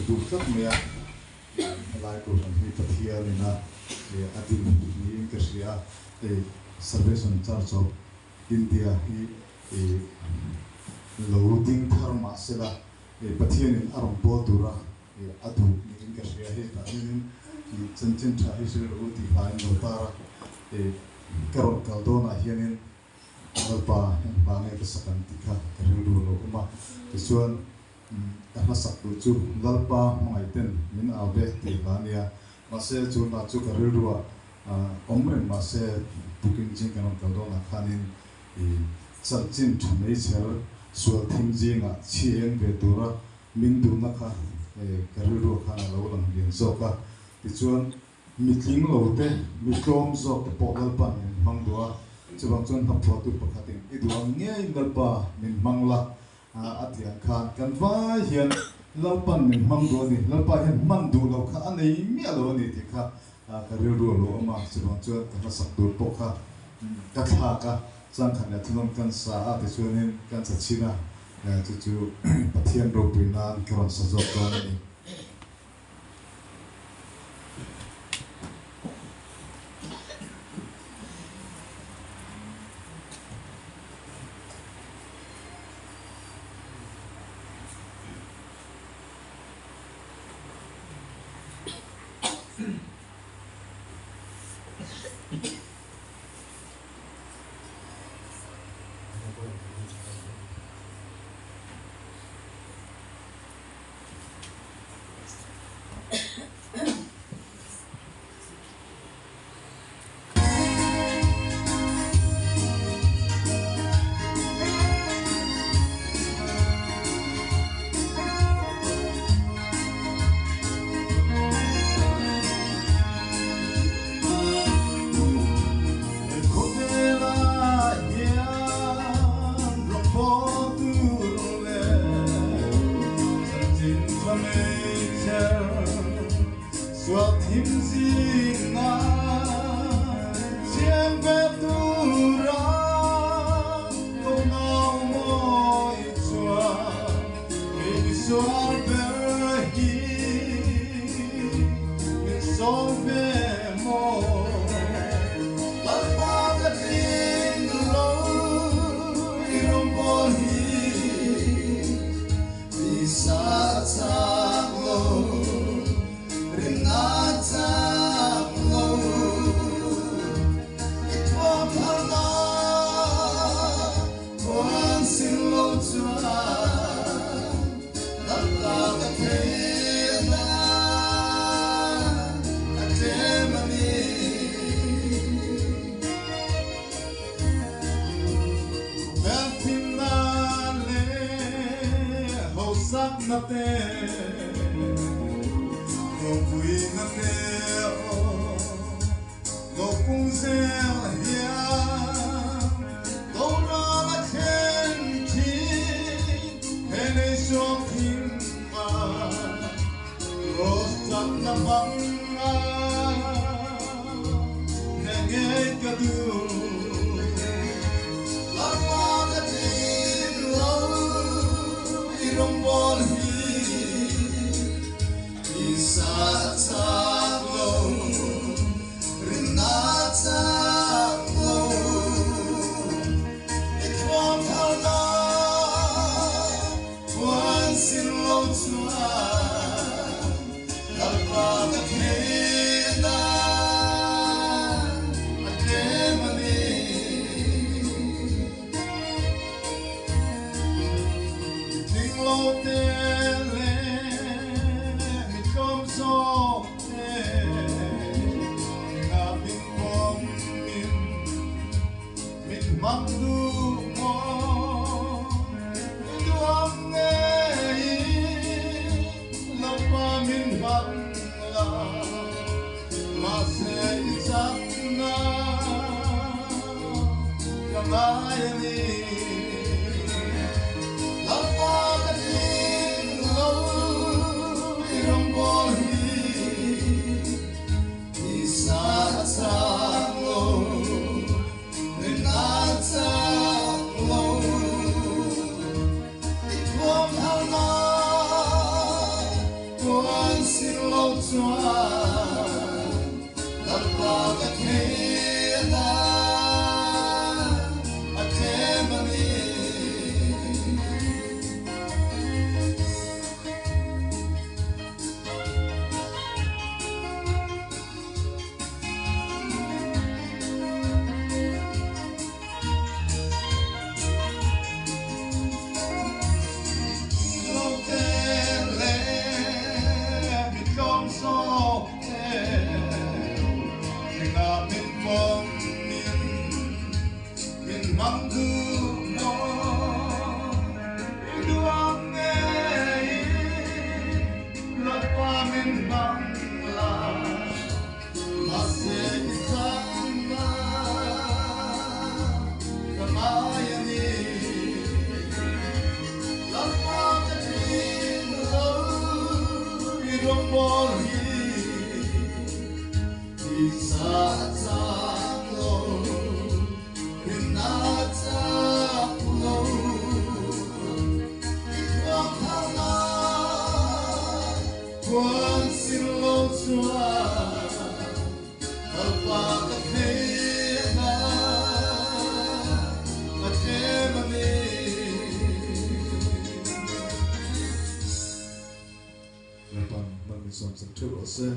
ka duh tlat mai a, helai Kohhran hi Pathian ina a din niin ka hria a, hei Salvation Church of India hi lo ding thar mah sela Pathianin a rawn bawl tura a duh niin ka hria. Hetah hianin chanchin tha hi hrilh rawh u tih hlain lo tar a, ka rawn kal dawnah hianin Lalpa hian hla nge ka sak ang tih kha ka rilru a lo awm a. Tichuan ka hla sak duh chu Lalpa hmangaihten min au ve tih hla a nia. Mahse chu hla chu ka rilruah awm reng mahse tukin zing kan rawn kal dawnah khanin chanchin tha mai chher sual thim zingah chhi eng ve tura min duhna kha ka rilruah khan a lo lang lian zawk a. Tichuan Mi tling lo te, mi tlawm zawk te pawh Lalpa'n min hmang duh a, chuvang chuan hnaphuahtu pakhatin i duh ang ngei Lalpa min hmang la a tih ang khan kan vai hian Lalpa'n min hmang duh a ni, Lalpa hian hman duh lo kha a nei miah lo a ni tih kha ka rilru a lo awm a, chuvang chuan ka hmasak tur pawh kha ka thlak a, changkhat leh thunawn kan sa a tichuanin kan sa chhin a, chu chu Pathian ropui nan ka rawn sa zawk dawn a ni. Khawvelah hian rawng tur leh chanchin tha meichher sual thim zinga chhiang ve tura ko nau mawi chuan kei misual ber hi min sawm ve maw Lalpa ka tling lo i rawngbawl hi tisa a chak lo rinna a chak lo i thuam tharna thuan sin lo chuan Lalpa ka theihna a tlem a ni. Khawvel thimna leh hausakna te, ropuina te aw lo pung zel hian boral a thlen thin he lei suak thim a Rose chakna hmang a hne ngei ka duh. Lalpa ka tling lo i rawngbawl hi tisa a chak lo, rinna a chak lo, i thuam tharna Puan sin lo chuan Lalpa ka theihna a tlem a ni. Mi tling lo te leh mi tlawm zawk te ngah min pawm in Min hmang duh maw? I duam ngeiin Lalpa min hmang la, mahse i chakna ka ngai a ni. Lalpa ka tling lo i rawngbawl hi. Tisa a chak lo, rin a chak lo, i thuam tharnak chuan Lalpa ka theihna a tlem a ni. Lo te leh mi tlawm zawk te engah min pawm in min hmang duh maw? I duang ngei Lalpa min hmang la. Mahse i chakna ka ngai a ni. Lalpa ka thin lo i rawngbawl hi tisa a chak lo, rinna a chak lo. I thuam tharna Puan sin lo chuan kalpa ka thei a, a tlem a ni. Lalpan mal min sawm chak theuh rawh se.